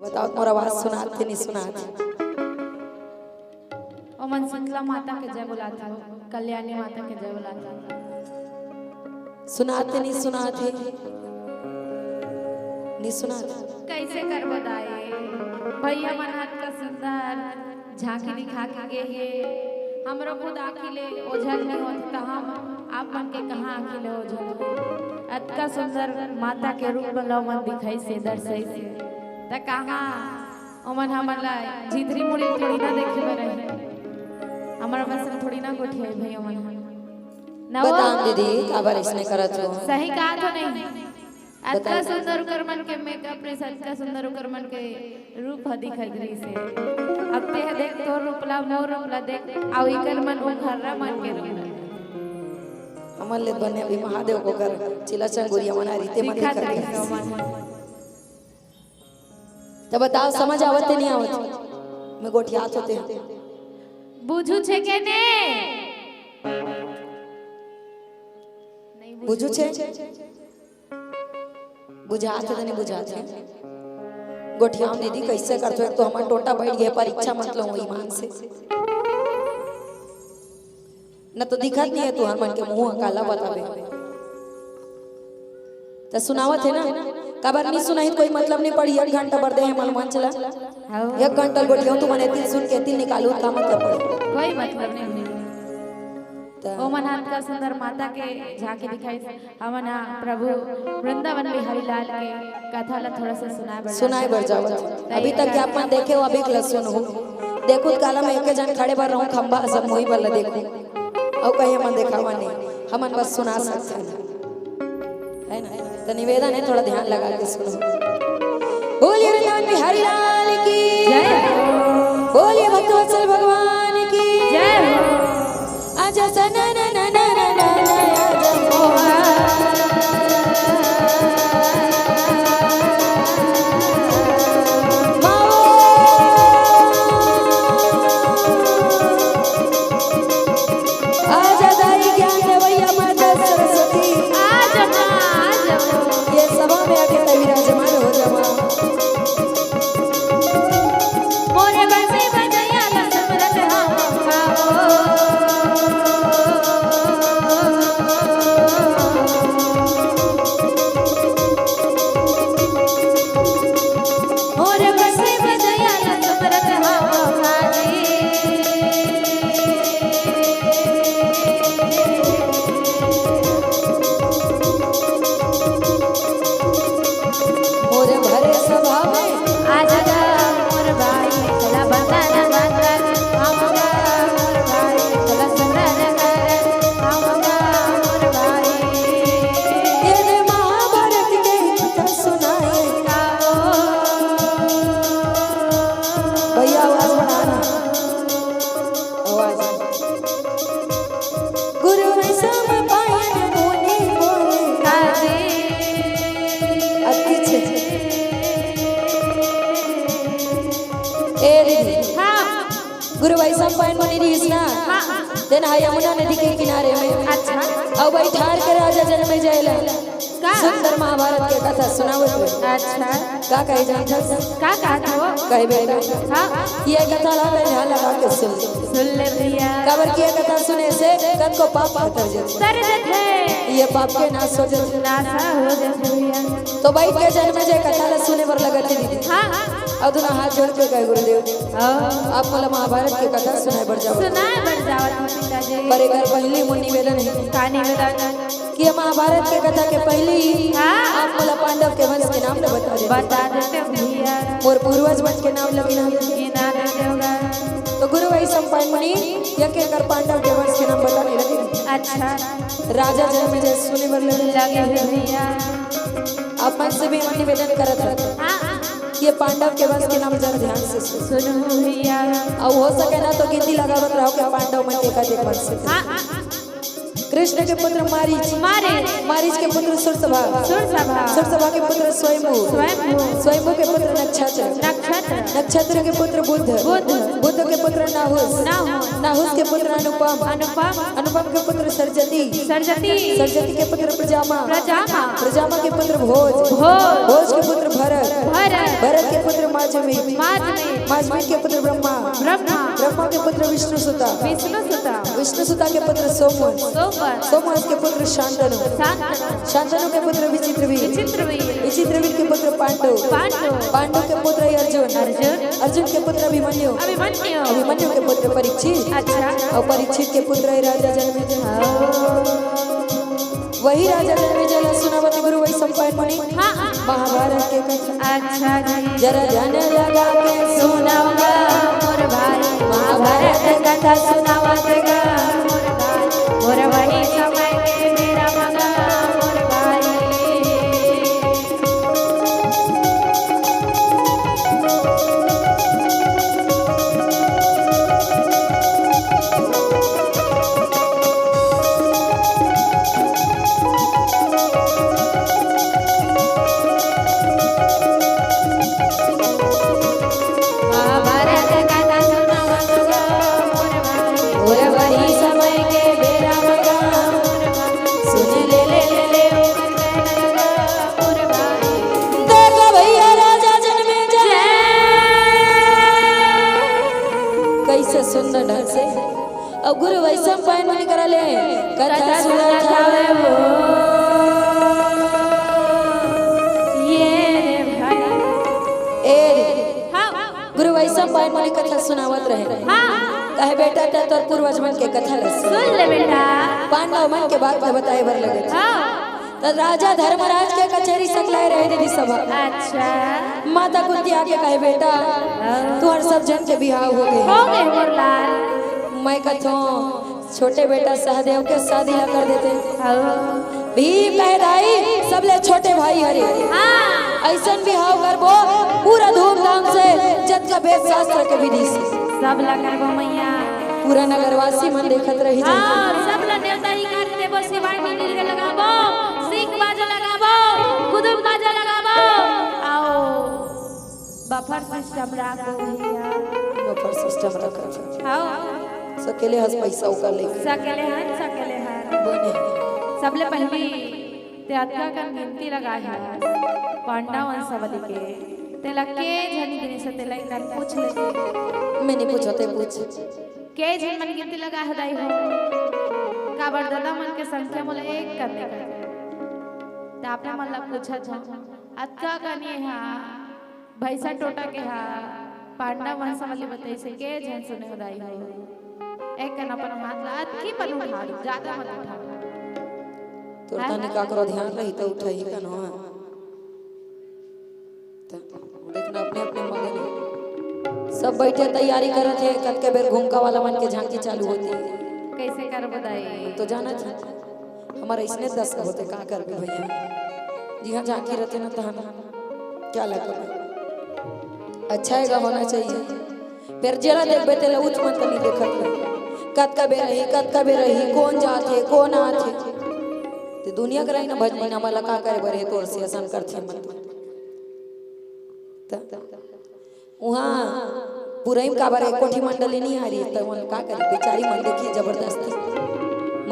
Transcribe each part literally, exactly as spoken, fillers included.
बताओ, मोर आवाज सुनात हे, नहीं सुनात हे? ओमन शीतला माता के जय बोलात हो, कल्याणी माता के जय बोलात हो। सुनात हे, नहीं सुनात हे? नहीं सुनात हे? कैसे करबो दाई? भैया मन हाथ का सुंदर झांकी दिखा के गे हे। हमरो खुद आँखी ले ओझल नहीं होत, त हम आप मन के कहाँ आँखी ले ओझल हो? अतका सुंदर माता के रूप में लो मन दिखाई से, दर्शाई से। त कहाँ ओमन हमन ला झिथरी मुड़ी थोड़ी ना देखे बर रहे। हमर बस थोड़ी ना गोठियाई भाई ओमन ह। ना वो बताओ दीदी, काबर अइसने करत हो? सही कहा तो नहीं। अतका सुंदर ओकर मन के मेकअप रे, अतका सुंदर ओकर मन के रूप ह दिखत रहिस हे। अब ते ह देख, तोर रूप ला, मोर रूप ला देख, अउ इकर मन उघर्रा मन के रूप ला। हमन ले बने अभी महादेव को कर चिला चंगुरिया मना रीते मन दिखत दिखत रहिस हे। ओमन। त बताओ, समझ आवत हे, नहीं आवत? मैं गोठियात होते। बुझू छे के ने? नहीं बुझू छे? बुझात हे त नहीं बुझात हे? गोठियाम दीदी, कैसे करथो? एक तो हमर टोटा बैठ गए, परीक्षा मत लो ईमान से। न तो दिखत नहीं है तुहर मन के मुंह, काला बताबे। त सुनावत हे ना, काबर नहीं सुनाही, कोई मतलब नहीं पड़ी। एक घंटा बर दे हे मन मंच ला, हाँ। एक घंटा गोठियाहूं, तुमन एतिन सुन के एतिन निकालू, का मतलब पड़ी? कोई मतलब नहीं। त ओमन हाथ का सुंदर माता के झांकी दिखाई। हमन ह प्रभु वृंदावन बिहारी लाल के कथा ला थोड़ा सा सुनाए बर सुनाए बर जावत। अभी तक के अपन देखे हो, अभी के ला सुनहू। देखो काला में एक जन खड़े बर रहूं, खंभा सब मोही बर ला देखो। अउ कहीं हमन देखावा नहीं, हमन बस सुना सकते हैं, है ना? तो निवेदन है, थोड़ा ध्यान लगा के सुनो। बोलिए वृंदावन बिहारी लाल की जय। बोलिए भक्तवत्सल भगवान की जय। आजा सना ना ना ना ना ना ना, आजा मोहा। माओ। आजा दाई ज्ञान देवैया माता सरस्वती। आजा माँ, आजा माँ। ये सभा में आके तै विराजमान हो जावा। मोरे बंसी बजैया ला सुमरत हम खाओ। मोरे बंसी बजैया ला सुमरत हम खाली। मोर भरे सभा में आजा गा मोर भाई, चला बंदन बंदन, आवा गा मोर भाई, चला सिमरन करन, आवा गा मोर भाई। ये दे महाभारत के कथा सुनाए। गाओ। भैया आवाज बढ़ाना, आवाज। गुरु वैष्णव पायन मुनि बोले। हाँ जी। अति अच्छे। ए दीदी। हाँ। गुरु वैष्णव पायन मुनि रहिस ना। हाँ। तेन हा यमुना नदी के किनारे में। अच्छा। अउ बइठार के राजा जनमेजय ला। का? सुंदर महाभारत के कथा सुनावत हे। अच्छा। का कहे जानथस? का कहत हो? कहे बेटा। हाँ। ये कथा ला तैं ध्यान लगा के सुन। सुन ले भैया। काबर कि ये कथा सुने से कतको पाप कतर जथे। तर जथे। ये पाप के नाश हो जथे। नाश हो जथे भैया। तो बइठ के जनमेजय कथा ला सुने बर लगत हे दीदी। हाँ, हाँ। अउ दूनों हाथ जोड़ के कहे, "गुरुदेव, हाँ। आप मोला महाभारत के कथा सुनाए बर जावत।" सुनाए बर जावत हो पिताजी। पर एकर पहिली मोर निवेदन हे। का निवेदन? कि ये महाभारत के कथा के पहिली ही हाँ। आप मोला पांडव के वंश के नाम ल बता देते। बता देते भैया। मोर पूर्वज मन के नाम ल गिना देते। गिना देते होगा। तो गुरु वैशंपायन मुनि एक एक कर पांडव के वंश के नाम बताने लगे। अच्छा। राजा जनमेजय सुने बर लगे। लगे हे भैया। आप मन से भी निवेदन करत हे। हाँ, हाँ। ये पांडव के वंश के नाम जरा ध्यान से सुन। सुनो भैया। अउ हो सके ना तो गिनती लगावत रहो कि पांडव मन के का देख वंश से। हाँ, हाँ, हाँ। कृष्ण के पुत्र मारीच। मारीच। मरीच के पुत्र सुरसभा। सुरसभा। सुरसभा के पुत्र स्वयंभू। स्वयंभू। स्वयंभू के पुत्र नक्षत्र। नक्षत्र। नक्षत्र के पुत्र बुध। बुध। बुध के पुत्र नाहुस। नाहुस। नाहुस के पुत्र अनुपम। अनुपम। अनुपम के पुत्र सरजती। सरजती। सरजती के पुत्र प्रजामा। प्रजामा। प्रजामा के पुत्र भोज। भोज। भोज के पुत्र भरत। भरत। भरत के पुत्र माजमी। माजमी। माजमी के पुत्र ब्रह्मा। ब्रह्मा। ब्रह्मा के पुत्र विष्णुसुता। विष्णुसुता। विष्णुसुता के पुत्र सोमवंश। सोमवंश। सोमवंश के पुत्र शांतनु। शांतनु। शांतनु के पुत्र विचित्रवीर। विचित्रवीर। विचित्रवीर के पुत्र पांडु। पांडु। पांडु के पुत्र अर्जुन। अर्जुन। अर्जुन के पुत्र अभिमन्यु। अभिमन्यु। अभिमन्यु के पुत्र परीक्षित। अच्छा। अउ परीक्षित के पुत्र हे राजा जनमेजय। हाँ। वही राजा जनमेजय ला सुनावत गुरु वैशंपायन मुनि। हाँ। महाभारत के कथा। अच्छा जी। जरा ध्यान लगा के सुनव गा मोर भाई, महाभारत कथा सुनावत गा मोर भाई। मोर वही समय के बेरा म गा मोर भाई। महाभारत कथा सुनावत गा मोर भाई। मोर वही समय के बेरा म गा मोर भाई। सुन ले, ले, ले, ले, ओकर कहना लगा मोर भाई। देखो भैया, राजा जनमेजय कैसे सुंदर ढंग से अउ गुरु वैशंपायन मुनि करा ले कथा कथा सुनात सुनात हवे हवे वो। वो। ये रे भाई। ए रे। हाँ। गुरु वैशंपायन मुनि कथा सुनावत रहे। हाँ। कहे, "बेटा, तैं तोर पूर्वज मन के कथा ल सुन।" सुन ले बेटा। पांडव मन के बात ल बताए बर लगत हे। हाँ। त राजा धर्मराज के कचेरी सकलाए रहे दीदी सभा। अच्छा। माता कुंती आके कहे, "बेटा, हाँ। तुहर सब झन के बिहाव हो गे। हो गे मोर लाल। मैं कथों छोटे बेटा सहदेव के शादी ला कर देते।" हाँ। भीम कहे, "दाई, सबले छोटे भाई हरे। हाँ। अइसन बिहाव करबो, पूरा धूमधाम से, जतका वेद शास्त्र के विधि से। सब ला करबो मैया। पूरा नगरवासी मन देखत रही जाए।" हाँ, सब ला नेवता ही कर देबो, शिवाय मंदिर के लगाबो, सीख बाजा लगाबो, कुदुम बाजा लगाबो, अउ बफर सिस्टम राखबो भैया। बफर सिस्टम रखत हे। हाँ। सकेले हस पैसा ओकर लेके। सकेले हन, सकेले हन। बने। सबले पहिली तैं अतका कन गिनती लगाए हस पांडव वंशावली के, तेला के झन गिनिस हे, तेला एक बार पूछ ले। मैं नइ पूछों, तैं पूछ। के झन मन गिनती लगाए हस दाई हो? काबर ददा मन के संख्या मोला एक कन देखत हे। त आपने मन ला पूछत हों, अतका कन ये हा भैंसा टोटा के हा पांडव वंशावली बताइस हे, के झन सुने हस दाई हो? एक कन अपन हाथ ला अतकी पन उठा दो, जादा मत उठा। तोर हाँ? तनी काकरो ध्यान रही त उठाही कन हो। त देखना अपने अपने मगन हे। सब बइठे तैयारी करत हे, कतके बेर घुमका वाला मन के झांकी चालू होथे। कइसे करबो दाई? तो जानत हे, हमर अइसने दस होथे, का करबे भैया? जिहां झांकी रथे ना तहां क्या लगबे? अच्छा हे गा, होना चाहिए। फेर जेला देखबे तेला ऊंच मन तो नइ देखत रहे। कतका बेर आही, कतका बेर आही, कोन जात हे, कोन आत हे। ते दुनिया के रही ना भजनी ना, हमला का करे बर हे तोर से असन करथे मन। त उहां पुरई म काबर एक कोठी मंडली नइ आ रही, त मन का करे, बेचारी मन देखी जबरदस्ती।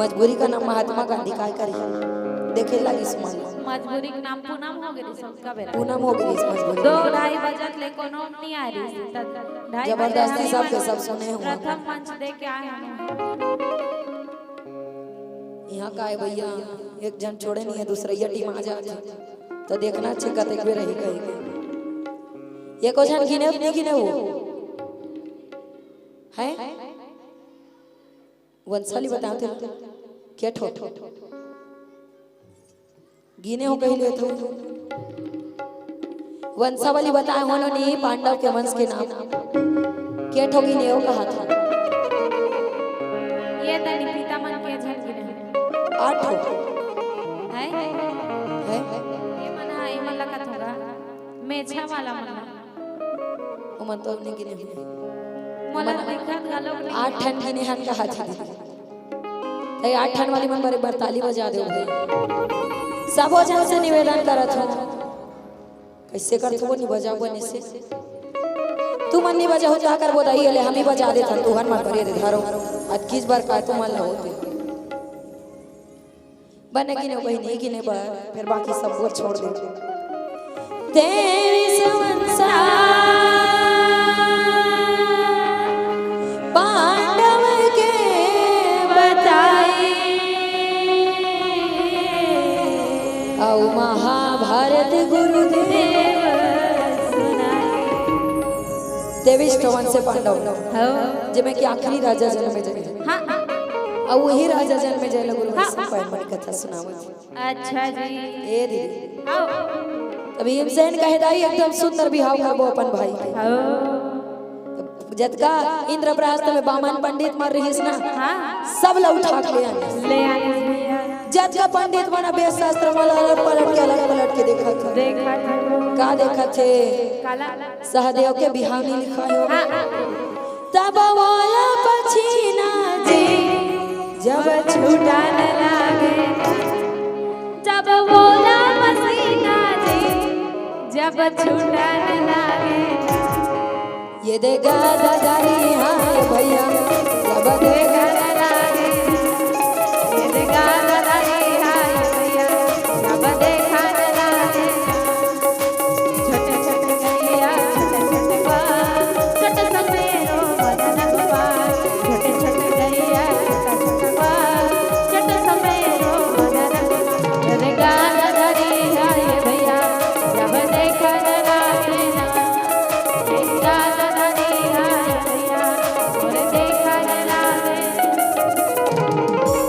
मजबूरी का नाम महात्मा गांधी काय करी, देखे लागिस मन। मजबूरी के नाम पूनम हो गे रिहिस, का बेरा? पूनम हो गे रिहिस मजबूरी। दो ढाई बजत ले कोनो नइ आ रही, त ढाई बजे जबरदस्ती हमनी सबके मन सब सुने हुआ। प्रथम मंच दे के आए हन। इहां का हे भैया, एक झन छोड़े नइ हे, दूसरइया टीम आ जात हे, त देखना चाहिए कतेक बेर रही कही। एको झन गिने हो कि नइ गिने हो? हैं? वंशावली बताओ तो, के ठो? गिने हो कहि ले तो। वंशावली बताए हो नी, पांडव के वंश के नाम। के ठो गिने हो कहा था? ये तनी पिता मन के झन गिने हो। आठ ठो। हैं? हैं? ये मन हा, ये मन ला कथों गा। मेछा वाला मन ला। ओमन तो नइ गिने हुए। मोला मन दिखत घलो नइ आठ हे। ठन गिने हन कहा थी दीदी। तई आठ ठन वाली मन बरे बर ताली बजा दे भाई। सबो झन से निवेदन करत हूँ, कइसे करथो वो, नी बजाओ बने से। तुमन नी बजाओ, का करबो दाई, एले हम ही बजा देथन, तुहन मन करिए दे धरो। अतकीच बर का तुमन ला होते। बने गिने बहिनी, गिने बर, फेर बाकी सब बोल छोड़ दे। तेईस संवत्सर पांडव के बताई, अउ महाभारत गुरुदेव सुनाई। तेईस ठो अंश पांडव, हाँ। जेमे के आखिरी राजा जनमे जाय। हाँ। अउ वही राजा जनमे जाय ल गुरु हाँ। वैशंपायन मन कथा सुनावत। अच्छा जी। ए दीदी। हाँ। त भीमसेन कहे, दाई एकदम सुंदर बिहाव करबो अपन भाई के। हाँ। जतका इंद्रप्रस्थ में बामन पंडित मन रिहिस ना, हाँ। सब ला उठा के ले आनिस। ले आनिस भैया। जतका पंडित मन वेद शास्त्र मन अलग पलट के, अलग पलट के देखत हे। देखत हे। का देखत हे? काला। सहदेव के बिहाव नी लिखाय हो। हाँ। तब ओला पसीना जी, जब छूटन लागे। जब ओला पसीना जी, जब छूटन लागे। ये दे गदा धरी हाय भैया, जब दे गदा धरी। ये दे गदा धरी हाय भैया, जब देखन लागे। छोटे छोटे गैया, छोटे छोटे बाल, छोटे समेरो बदन बाल। छोटे छोटे गैया, छोटे छोटे बाल, छोटे समेरो बदन बाल। रे गाल धरी हाय भैया, जब देखन लागे ना। रे गाल धरी हाय भैया, मोर देखन लागे।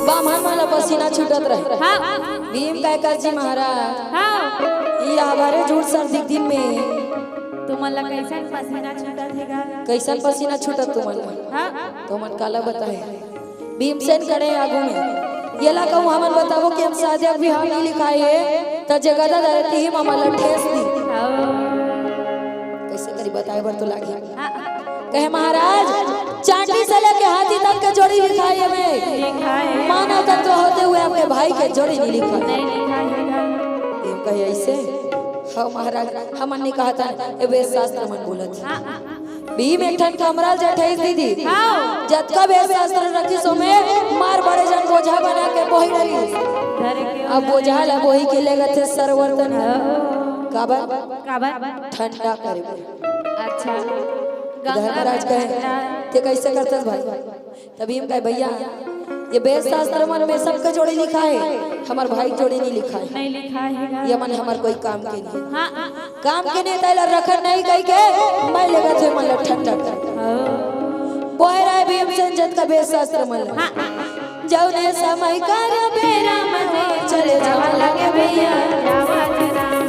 बामन मन ला पसीना छूटत रहे। हाँ। भीम कहे, का जी महाराज, हाँ। ये हमारे झूठ सर्दी के दिन में तुमन ला कइसन पसीना छूटत हे गा? कइसन पसीना छूटत तुमन ला? हाँ। तुमन काला बताए? भीमसेन खड़े आगू में। येला कहूँ हमन बताबो कि हम सहदेव बिहाव नी लिखाय हे, त जे गदा धरे तिही म हमन ला ठेस दी। हाँ। कइसे करी बताए बर तो लागही। हाँ। कहे महाराज, चांटी से लेके हाथी तक के जोड़ी लिखाय हे में। लिखाय हे। मानव तत्व होते हुए आपके भाई के जोड़ी नहीं लिखाय। नहीं लिखाय हे गा। भीम कहे अइसे, हाँ महाराज, हमन नी कहत हन, ए वेद शास्त्र मन बोलत हे। हाँ। भीम एक ठन कमरा ल जठइस दीदी। हाँ। जतका वेद शास्त्र रखिस ओमे मार बड़े जन बोझा बना के बोही डरिस। धर के अब बोझा ला बोही के लेगथे सरोवर तनी। हाँ। काबर? काबर? ठंडा करे बर। अच्छा। गंगा धर्मराज कहे, ठंडा। ते कइसे करथस भाई? त भीम कहे, भैया, ये वेद शास्त्र मन में सबके जोड़ी लिखाय हे, हमर भाई के जोड़ी नी लिखाय हे। नहीं लिखाय हे गा। ये मन हमर कोई काम के नहीं। हाँ। काम के नहीं, त एला रखन नहीं कहिके, मैं लेगत हँव मन ला ठंडा कर। हाँ। बोहे रहे भीमसेन जतका वेद शास्त्र मन ला। हाँ। जउने समय कर बेरा मने चले जावा लागे भैया,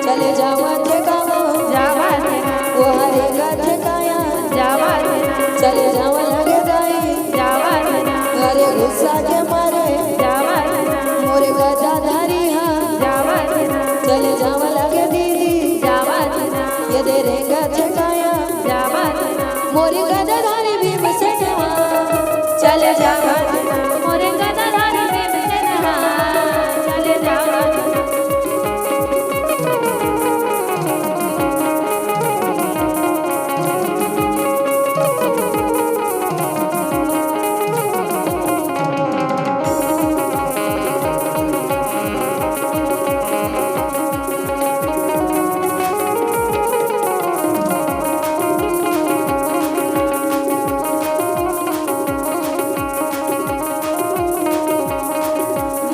चले जावा थे गाँव, वो हरे गथे काया, चले जावा लागे दाई, अरे गुस्सा के मारे मोरे गदा धारी हा, चले जावा लागे दीदी, ये दे रे गथे काया। मोरी गदा धारी भीमसेनवा, चले जावा। मोरे गदा धारी भीमसेनवा, चले जावा।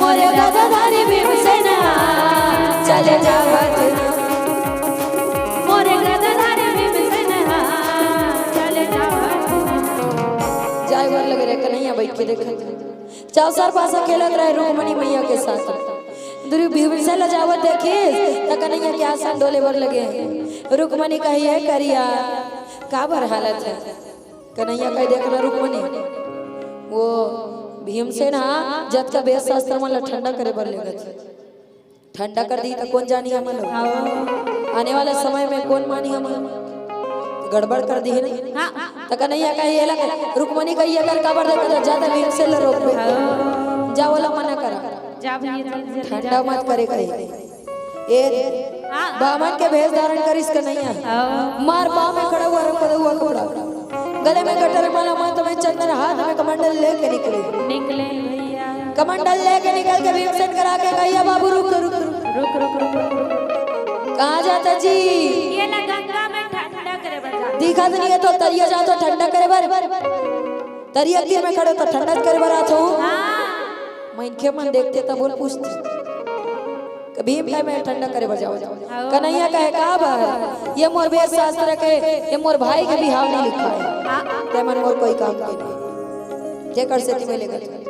मोरे गदा धारी भीमसेन, चले जावत ना। मोरे गदा धारी भीमसेन, चले जावत ना। जाय बर लगे रहे कन्हैया बइठ के देखत। चौसर पासा खेलत रहे रुक्मणी मैया के साथ। दुरु भीमसेन ल जावत देखिस, त कन्हैया के आसन डोले बर लगे। रुक्मणी कहे, "ए करिया, काबर हालत हे?" कन्हैया कहे, "देख ना रुक्मणी, वो भीमसेन हा जतका वेद शास्त्र मन ल ठंडा करे बर लेगत हे। ठंडा कर दी त कोन जानी हमन ल? आने वाला समय में कोन मानी हमन? गड़बड़ कर दी है ना?" हाँ। त कन्हैया कहे, "एला रुक्मणी कहे, एकर काबर देखत हे? जा त भीमसेन ल रोकबे। जा ओला मना करा। जा भैया, जल्दी, जल्दी ठंडा जा। मत करे," कहे। ए, हाँ। बामन के भेष धारण करिस कन्हैया। हाँ। मार पाँव में खड़ा हुआ रंग बदल हुआ कपड़ा, गले में गटर माला, माथ में चंदन, हाथ में कमंडल लेके निकले। निकले भैया। कमंडल लेके निकल के भीमसेन करा के कहिया, "बाबू रुक, रुक, रुक।" रुक, रुक, रुक, रुक, रुक। कहाँ जाता जी? ये ना गंगा में ठंडा करे बजा। दिखा तो नहीं है तो तरिया जा तो ठंडा करे बर। तरिया तीर में खड़े तो ठंडा करे बर आत हो। हाँ। मनखे मन देखते तब बोल पूछते। भीम कहे मैं ठंडा करे बर जावत हँव। हाँ। कन्हैया कहे का बर? ये मोर वेद शास्त्र के, ये मोर भाई के बिहाव नहीं लिखा है। हाँ। ते मन मोर कोई काम के नहीं। जेकर सेती मैं लेगत।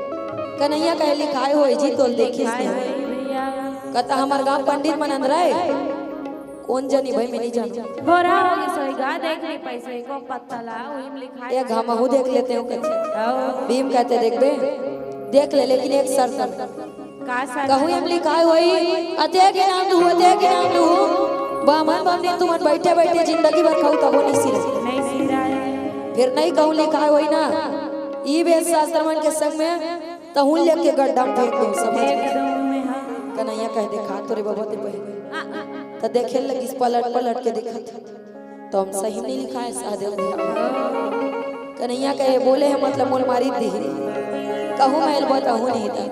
कन्हैया कहे लिखाए होई जी तोल देखिस लिखाए नहीं। होई भैया। कता हमर गाँव पंडित मन अंदर आए। कौन जनी भाई मैं नहीं जानत। बोरा हो गई सोई गा देख नहीं पैसे को पत्ता ला उही में लिखाए। एक हम हूँ देख लेते हो कच्चे। हाँ। भीम कहते देख बे, देख ले लेकिन एक शर्त। का शर्त? कहूँ हम लिखाए होई, अते के नाम दू, अते के नाम दू। बामन बामनी तुमन बैठे बैठे जिंदगी भर खाऊ तबो नहीं सिरे। नहीं सिराए। फिर नहीं कहूँ लिखाए होई ना, ई वेद शास्त्र मन के संग में तहूँ लेके गड्ढा में फेंक दूँ, समझ फेंक गए? दूँ मैं, हाँ। कन्हैया कह दे, "खा तो रे बाबा ते पहले।" आ, आ। तो देखे लगिस पलट पलट के देखत। तो हम सही नहीं लिखा है सहदेव भैया। कन्हैया कहे, "बोले है मतलब मोल मारी दी।" कहूँ मैं एल बताहूँ नहीं था।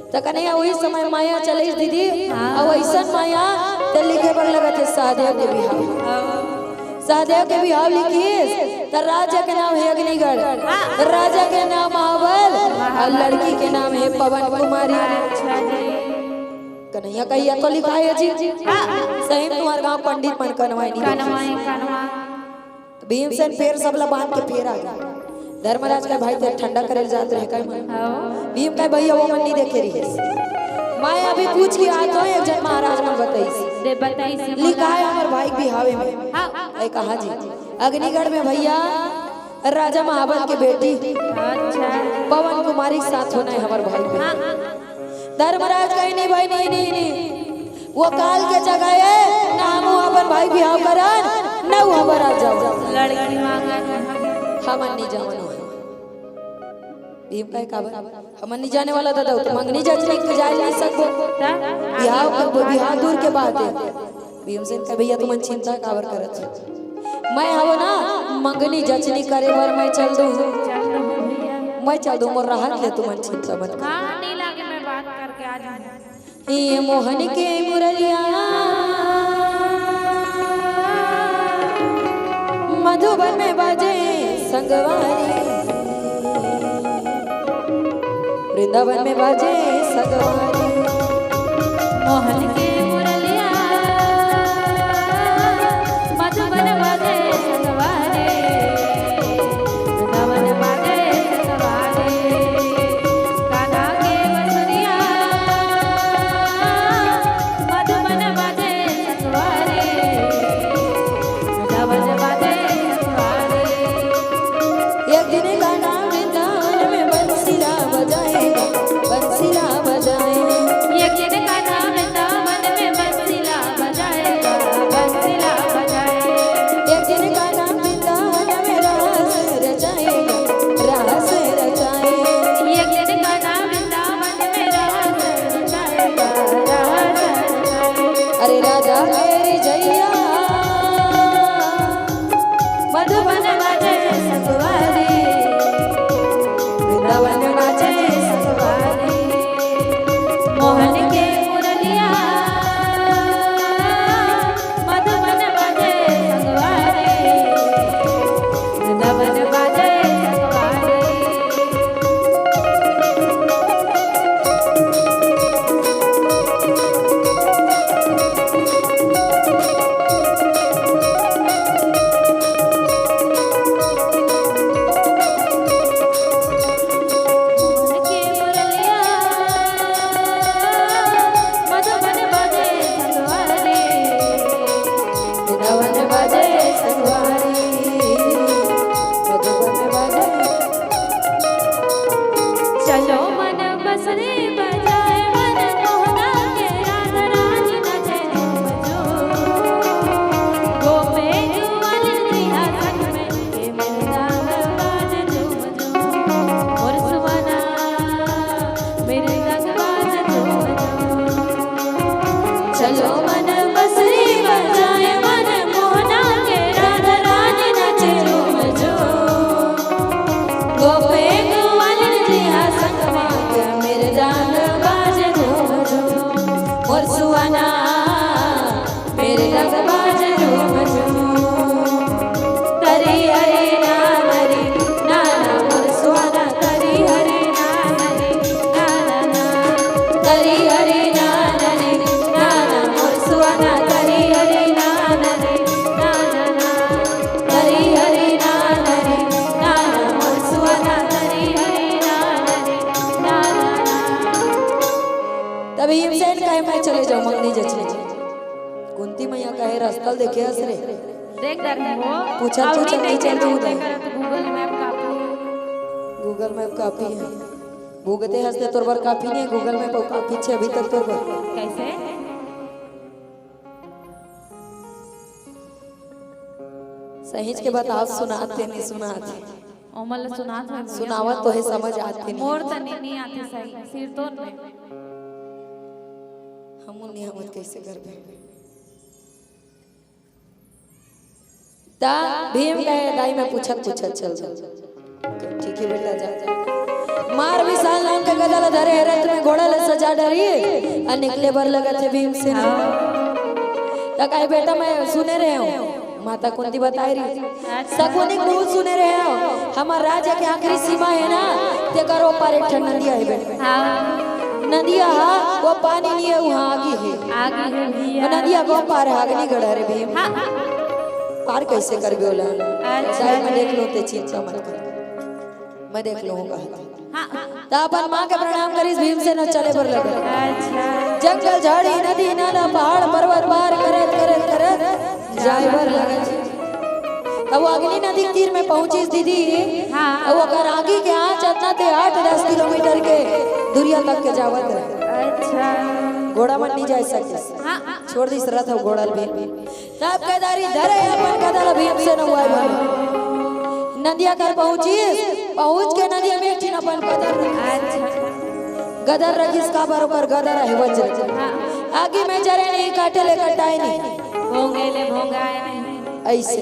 तो कन्हैया वही समय माया चले दीदी, हाँ। और वैसन माया ते लिखे पर लगा थे सहदेव के बिहाव। हाँ। सहदेव के बिहाव लिखिस, त राजा के नाम हे अग्निगढ़, हाँ। राजा के नाम महाबल, महाबल। और लड़की के नाम हे पवन कुमारी। अच्छा जी। कन्हैया कहिया तो लिखा है जी। हाँ। सही में तुम्हारे गाँव पंडित मन कनवाई नहीं कनवाई, कनवा। तो भीमसेन फेर सबला बांध के फेर आ गया। धर्मराज का भाई तेरे ठंडा करे जात रहे का मन? हाँ। भीम का भैया वो मन नहीं देखे रही। मैं अभी पूछ के आता हूँ, एक जन महाराज मन बताइस। दे बताइस। लिखा है हमारे भाई के बिहावे में। हाँ। ए, कहाँ जी? अग्निगढ़ में भैया राजा महाबल के बेटी अच्छा। पवन कुमारी के साथ होना है हमारे भाई के। हाँ। धर्मराज कहे, "नहीं भाई, नहीं, नहीं, नहीं, वो काल के जगह है, ना हम अपन भाई बिहाव करन, ना वो हमारा जाओ।" लड़की मांगत है। हमन नहीं जावन हो। भीम कहे, "काबर?" हमन नहीं जाने वाला दादा, तो मंगनी जचनी के जाए नहीं सकबो। ता? बिहाव करबो, बिहाव दूर के बात है। भीमसेन कहे, "भैया तुमन चिंता काबर करत हो? मैं हव ना, मंगनी जचनी करे बर मैं चल दूँ। मैं चल दूँ, मोर राहत ले तुमन चिंता मत कर।" हाँ, नहीं लागे, मैं बात करके आ जाऊँ। ये मोहन के मुरलिया मधुबन में बाजे संगवारी, वृंदावन में बाजे संगवारी। मोहन के मुरलिया मधुबन बाजे संगवारी, वृंदावन बाजे संगवारी। कान्हा के बंसुरिया मधुबन बाजे संगवारी, वृंदावन बाजे संगवारी। एक दिन कान्हा वृंदावन में बंसीरा बजाएगा, बंसीरा बजाएगा। एक दिन कान्हा वृंदावन में बंसीरा बजाएगा, बंसीरा बजाएगा। एक दिन कान्हा वृंदावन में रास रचाएगा, रास रचाएगा। एक दिन कान्हा वृंदावन में रास रचाएगा, रास रचाएगा। अरे राजा के रिझैया मधुबन बाजे संगवारी, वृंदावन बाजे संगवारी। मोहन के मुरलिया मधुबन बाजे संगवारी, वृंदावन बाजे संगवारी। चलो मन बसरे बजाए मन मोहना के राधा राज नचे झूम झूम। गोपे जुआल सिंहासन में ये मृदंग बाज झूम झूम। मोर सुमना मृदंग बाज झूम झूम। चलो मन तब भीमसेन कहे, "मैं चले जाऊं, मंगनी जचनी।" कुंती मैया कहे, "रस्ता ल देखे हस रे?" देख डर है वो। पूछा, अब पूछा, नहीं पूछा, देखे तू रहते दे। करत Google Map काफी है। Google Map काफी है। भूगते हंसते तोर बर काफी नहीं, Google Map काफी छे अभी तक तोर बर। कैसे? सहीच के बताओ, सुनात हे नहीं सुनात हे? ओमन ल सुनात होय भैया। सुनावत तो हे, समझ आत हे नहीं। मोर त नहीं, नहीं आते सही, सिरतोन में। हमू नहीं हमत कैसे करबे? ता भीम कहे, "दाई, मैं पूछत, पूछत चल जाऊं।" ठीक है बेटा, जा। मार विशाल नाम के गदा ल धरे हे, रथ में घोड़ा ल सजा डरी, अउ निकले बर लगत हे भीमसेन। ता कहे, "बेटा, मैं सुने रहे हूं, माता कुंती बताए रही, शकुनी बहुत सुने रहे हो, हमर राज्य के आखिरी सीमा है ना, तेकर ओ पार एक ठन नदिया है बेटा।" हाँ। नदिया हा, वो पानी नहीं है, वहाँ आगी है। आगी है भैया। वो नदिया को पार है, आग नहीं गड़ा रे भीम। हाँ। पार कैसे करबे ओला? अच्छा। चाहे मैं देख लूं, ते चिंता मत कर, मैं देख लूंगा। हाँ। त अपन माँ के प्रणाम करिस, भीमसेन चले बर लगे। अच्छा। जंगल, झाड़ी, नदी, नाला, पहाड़, पर्वत पार करत, करत, करत जाए बर लगे। तब वो अग्नि नदी के तीर में पहुंचिस दीदी। हाँ। अउ ओकर आगी के आंच अतना ते आठ दस किलोमीटर के दूरिया तक के जावत रहे। अच्छा। घोड़ा मन नहीं जा सकिस। हाँ। छोड़ दिस रथ अउ घोड़ा ल भी। तब केदारी धरे अपन गदा ल भीमसेन अगुवाई बर नदिया कर पहुंचिस। पहुंच के नदिया में एक ठिन अपन गदा ल रखिस। अच्छा। गदा ल रखिस काबर ओकर गदा रहे वज्र। हाँ। आगी में जरे नहीं, काटे ले कटाए नहीं। भोंगे ले भोंगाए नहीं। ऐसे।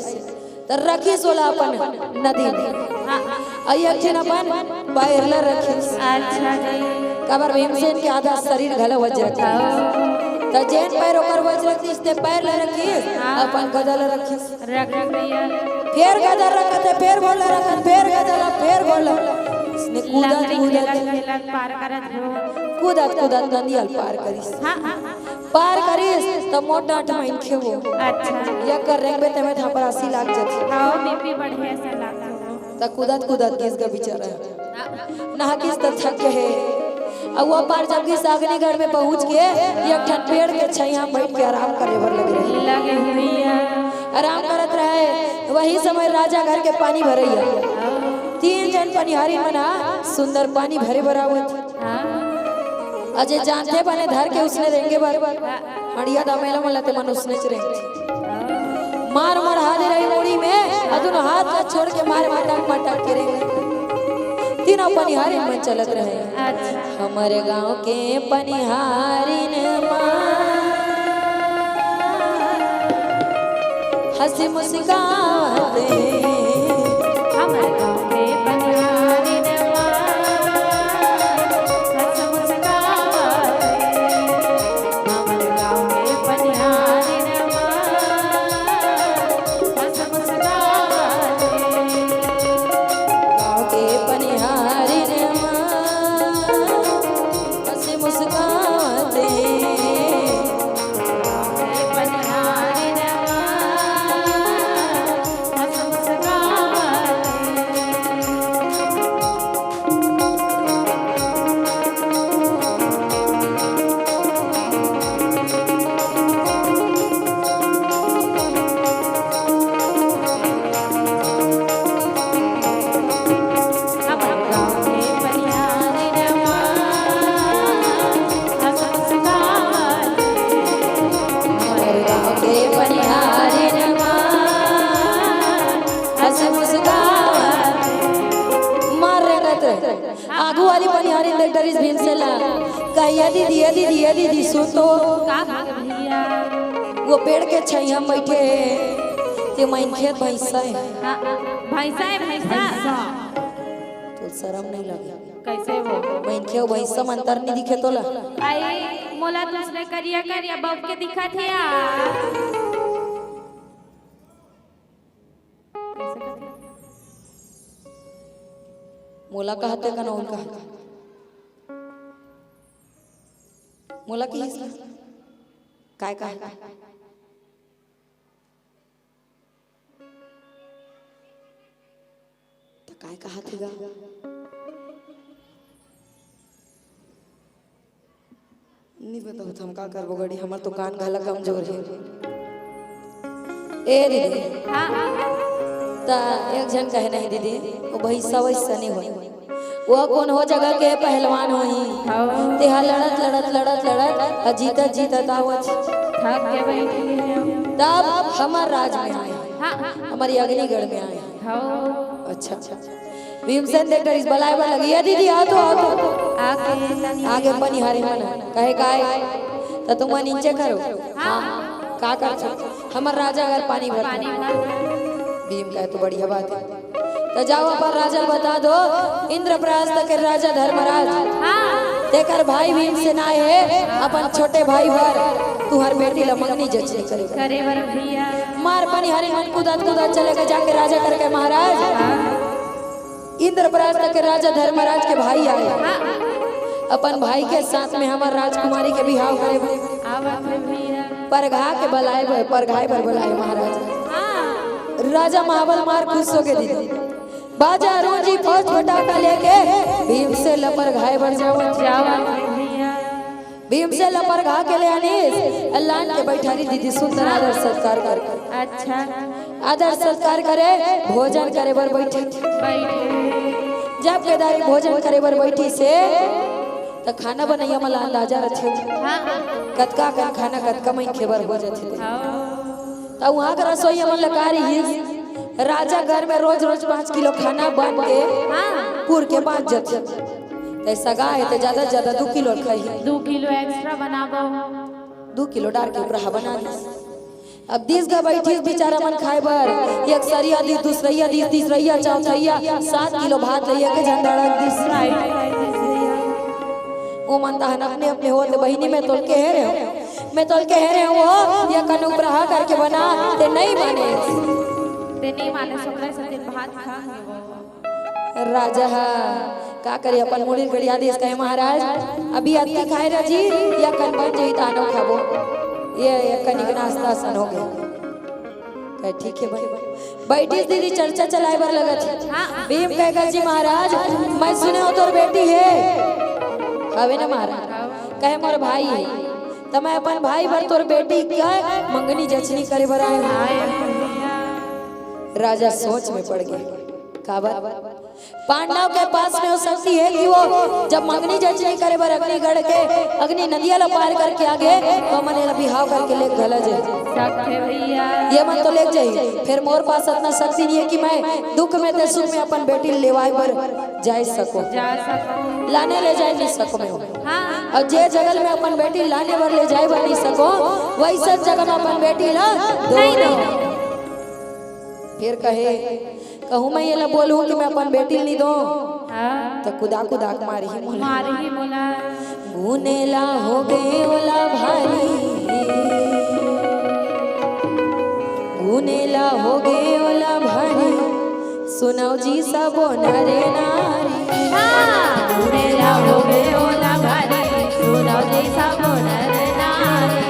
त रखिस ओला अपन नदी में। हाँ। अउ एक ठिन अपन पैर ल रखिस। अच्छा जी। काबर भीमसेन के आधा शरीर घला वज्र के। हाँ। त जेन पैर ओकर वज्र के, इसने पैर ल रखिस, हाँ। अपन गदा ल रखिस। रख दिया। फेर गदा ल रखत हे, फेर घोड़ा ल रखत, फेर गदा ल, फेर घोड़ा ल। इसने कूदत, लंगड़ी कूदत। खेलत, खेलत पार करत हो। कूदत, कूदत नदिया ल पार करिस। हाँ, हाँ। पार करिस, त मोट डांट मनखे वो। अच्छा। या कर रेंगबे तेमे थापरासी लाग जाथे। हाँ, BP बढ़े से लागथे। त कूदत, कूदत गिस गा बेचारा। हाँ। नहाकिस त थक गे हे। अउ ओ पार जब गिस अग्निगढ़ में पहुंच के, एक ठन पेड़ के छैया में बैठ के आराम करे बर लगे रहे। लगे हुई है। आराम करत रहे, वही समय राजा घर के पानी भरइया। हाँ। तीन झन पनिहारी मन ह सुंदर पानी भरे बर आवत। हाँ। अजय जानथे बने धर के उसने रेंगे बर। हाँ। हड़िया दमेला मन ल ते मन उसनेच रेंगथे। मार मढ़ा दे रही मुड़ी में, अउ दुनों हाथ ला छोड़ के मारे मटक मटक के रेंगे। तीनों पनिहारिन मन चलत रहे। अच्छा। हमर गांव के पनिहारिन मन हंसी मुस्कावत हे। हमर गांव के पनिहारिन मन हंस मुस्कावत हे। हमर गांव के पनिहारिन मन हंस मुस्कावत हे। गांव के पनिहारिन मन हंस मुस्कावत हे। मार रेंगत रहे। आगू वाली पनिहारिन देख डरिस भीमसेन ला। कहिया दीदी, ए दीदी, ए दीदी, सुन तो। का हो गे भैया? वो पेड़ के छैया में बैठे हे, ते मनखे भैंसा हे। हाँ, भैंसा हे, भैंसा। भैंसा। तो शरम नहीं लगे? कैसे वो? मैं इनके वो भैंसा में अंतर नहीं दिखे तोला? आई, मोला दूसरे करिया करिया बाप के दिखत हे यार। कैसे करथे? मोला कहते का ना उनका? मोला की इसका? काय कहत? त काय कहत हे गा? नहीं बताओ, हम का करबो गड़ी, हमर तो कान घला कमजोर हे। ए दीदी, हाँ। त एक झन कहे नहीं दीदी, वो भैंसा वैसा नहीं होय। वो कोनो जगह के पहलवान होही। हाँ। तेहा लड़त, लड़त, लड़त, लड़त, अ जीतत, जीतत आवत। थक के बैठी है। तब हमर राज में आए। हाँ, हाँ। हमर अग्निगढ़ में आए। हाँ। अच्छा। भीमसेन देख डरिस, बलाए बर लगी, "ए दीदी, आ तो, आ तो।" आगे तनी आगे पनिहारी मन कहे, "काय? त तुमन इंचे करो।" हाँ। का करथो? हमर राजा अगर पानी भर पानी भर। भीम कहे, "तो बढ़िया बात है।" त जाओ अपन राजा ल बता दो, इंद्रप्रस्थ के राजा धर्मराज, हाँ। तेकर भाई भीमसेन आए हे, अपन छोटे भाई बर तुहर बेटी ल मंगनी जचनी करे। करे बर भैया। मार पनिहारी मन कूदत कूदत चले गए जाके राजा करके, "महाराज, हाँ। इंद्रप्रस्थ के राजा धर्मराज के भाई आए, हाँ। अपन भाई के साथ में हमर राजकुमारी के बिहाव करे बर आवत हे भैया। परघा के बलाए बर, परघाए बर बलाए महाराज।" हाँ। राजा महाबल मार खुश हो गए दीदी। बाजा रोजी फौज फटाका लेके भीमसेन ल परघाए बर जावत। जावत हे भैया। भीमसेन ल परघा के ले आनिस, लान के बैठारी दीदी सुंदर आदर सत्कार कर। अच्छा। आदर सत्कार करे, भोजन करे बर बैठे। बैठे। जब केदारी भोजन करे बर बैठिस हे, त खाना बनैया मन ल अंदाजा रथे। हाँ। कतका कन खाना, कतका मनखे बर हो जाथे। हाँ। त उहाँ के रसोइया मन ल का रिहिस, राजा घर में रोज रोज पाँच किलो खाना बन के हाँ। पुर के बाँच जाथे। त सगा हे त ज्यादा से ज्यादा दू किलो खाही। दू किलो extra बनाबो। दू किलो डार के उपराहा बना दिस। अब दिस गा बैठिस बिचारा मन खाए बर, एक सरिया दिस, दूसरैया दिस, तीसरैया, चौथैया, सात किलो भात लइया के झंडा रख दिस। ओ मन तहन अपने अपने होत, "बहिनी, मैं तोल के हे रहे हूँ, मैं तोल के हे रहे हूँ, वो ये कन उपराहा करके बना, ते नहीं माने।" ते नहीं माने, सोकरा से दिन भात खा के वो। राजा हा का करी, अपन मुड़ी गड़िया दिस, कहे, "महाराज, अभी अतकी खाए रह जी, या कन बन जाही तानो खाबो, ये, ये कनिक नाश्ता सन हो गए।" कहे, "ठीक है भाई।" बैठिस दीदी, चर्चा चलाए बर लगत हे। हाँ। भीम कहे, "जी महाराज, मैं सुने हो तोर बेटी हे।" हवे ना महाराज? कहे, "मोर भाई हे।" त मैं अपन भाई बर तोर बेटी के मंगनी जचनी करे बर आए हूँ। आए हूँ। राजा सोच में पड़ गए। काबर? पांडव के पास में वो शक्ति हे कि वो जब मंगनी जचनी करे बर अग्निगढ़ के, अग्नि नदिया ला पार करके आगे, त मन एला बिहाव करके ले घला जाए। शक्ति भैया। ये मन तो ले जाही, फिर मोर पास अतना शक्ति नहीं हे कि मैं दुख में ते सुख में अपन बेटी लेवाए बर जाए सको। जा सको। लाने ले जाए नहीं सको मैं। हाँ। अउ जे जगह में अपन बेटी लाने बर ले जाए बर नहीं सको, वैसन जगह में अपन बेटी ला दो नहीं, नहीं। फिर कहे, कहूँ मैं ये ला बोलूँ कि मैं अपन बेटी ला नहीं दो, हाँ। त कुदा कुदा के मारही मोला। मारही मोला। गुनेला हो गए ओला भारी, गुनेला हो गए ओला भारी, सुनव जी सबो नरे नारी। हाँ। गुनेला हो गए ओला भारी, सुनव जी सबो नरे नारी।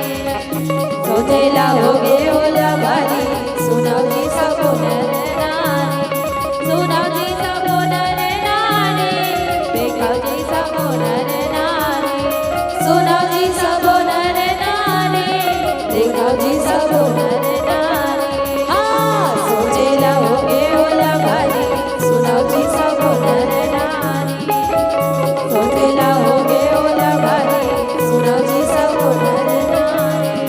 गुनेला हो गए ओला भारी, सुनव जी सबो नरे नारी। सुनव जी सबो नरे नारी, देखव जी सबो नरे नारी। सुनव जी सबो नरे नारी, देखव जी सबो नरे नारी। हाँ, सोचेला हो गए ओला भारी, सुनव जी सबो नरे नारी। सोचेला हो गए ओला भारी, सुनव जी सबो नरे नारी।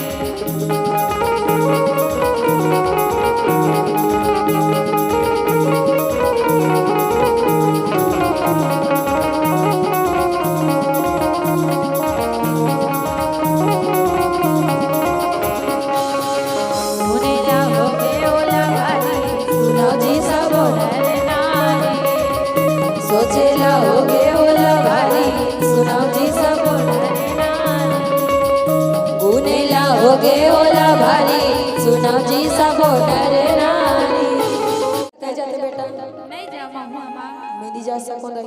ए होला भारी, सुनव जी सबो नर नारी। तैं जाते बेटा? नहीं जावंव हमा। मैं नहीं जा सकंव दाई।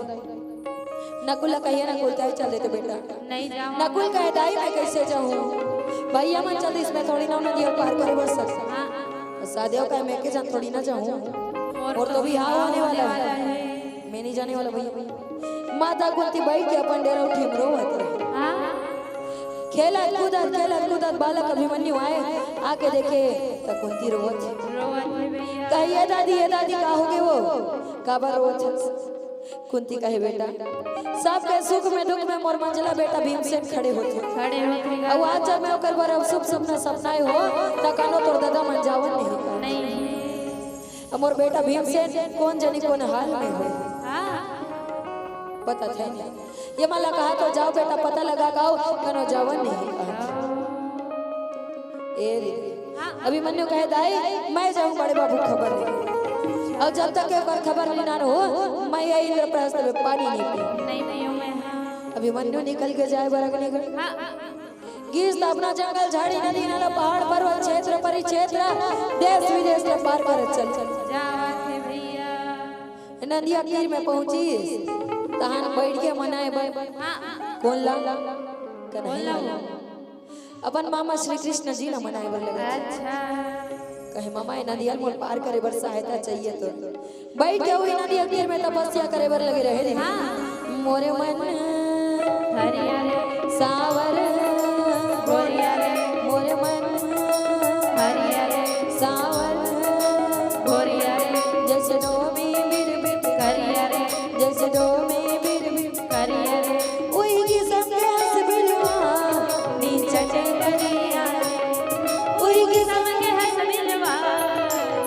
नकुल ला कहिए, नकुल तैं चल देते बेटा। नहीं जावंव। नकुल कहे, दाई मैं कैसे जाहूँ? भैया मन चलते, इसमें थोड़ी ना नदिया पार करे बर सकथे। हाँ। सादेव कहे, मैं के जान थोड़ी ना जाहूँ। और तो भी हाँ होने वाला है। मैं नहीं जाने वाला भैया। माता कुंती बइठ के अपन डेरा उठी हम रोवत रहे। हाँ। खेलत कूदत, खेलत कूदत बालक अभिमन्यु आए, आके देखे त कुंती रोवत हे। रोवत हे भैया। कहे, "ए दादी, ए दादी, का होगे वो? काबर रोवत हस?" कुंती कहे, "बेटा, सबके सुख में दुख में मोर मंझला बेटा भीमसेन खड़े होथे। खड़े होथे। अउ आज जब मैं ओकर बर अशुभ सपना सपनाए हों, त कानो तोर ददा मन जावन नहीं।" नहीं। अब मोर बेटा भीमसेन कोन जनी कोन हाल में होही। हाँ। बतात हे नहीं। ये मन ला कहा तो जाव बेटा, पता लगा के आव, कनो जावन नहीं। ए रे। हाँ। अभिमन्यु कहे, "दाई, मैं जाहूँ बड़े बाबू खबर ले। अउ जब तक के ओकर खबर नहीं नान हो, मैं ये इंद्रप्रस्थ में पानी नहीं पीहूँ।" नहीं पीहूँ मैं, हाँ। अभिमन्यु निकल के जाए बर अग्निगढ़। हाँ। गिस त अपना जंगल, झाड़ी, नदी, नाला, पहाड़, पर्वत, क्षेत्र, परिक्षेत्र, देश, विदेश ला पार करत चल। जावत हे भैया। नदिया तीर में पहुंचिस, तहान बइठ गे मनाए बर। हाँ। कोन ला? कन्हैया ला। अपन मामा श्री कृष्ण जी ला मनाए बर लगे। अच्छा। कहे, "मामा, ए नदिया ल मोर पार करे बर सहायता चाहिए तो।" बइठ के उही नदिया तीर में तपस्या करे बर लगे रहे दीदी। हाँ। मोरे मन हरिया रे, साँवर गोरिया रे, मोरे मन हरिया रे, साँवर गोरिया रे, जइसे डोमी बिरबिट करिया रे, जइसे डोमी बिरबिट करिया रे, उही किसम के हँस बिलवा नीचटे करिया रे, उही किसम के हँस बिलवा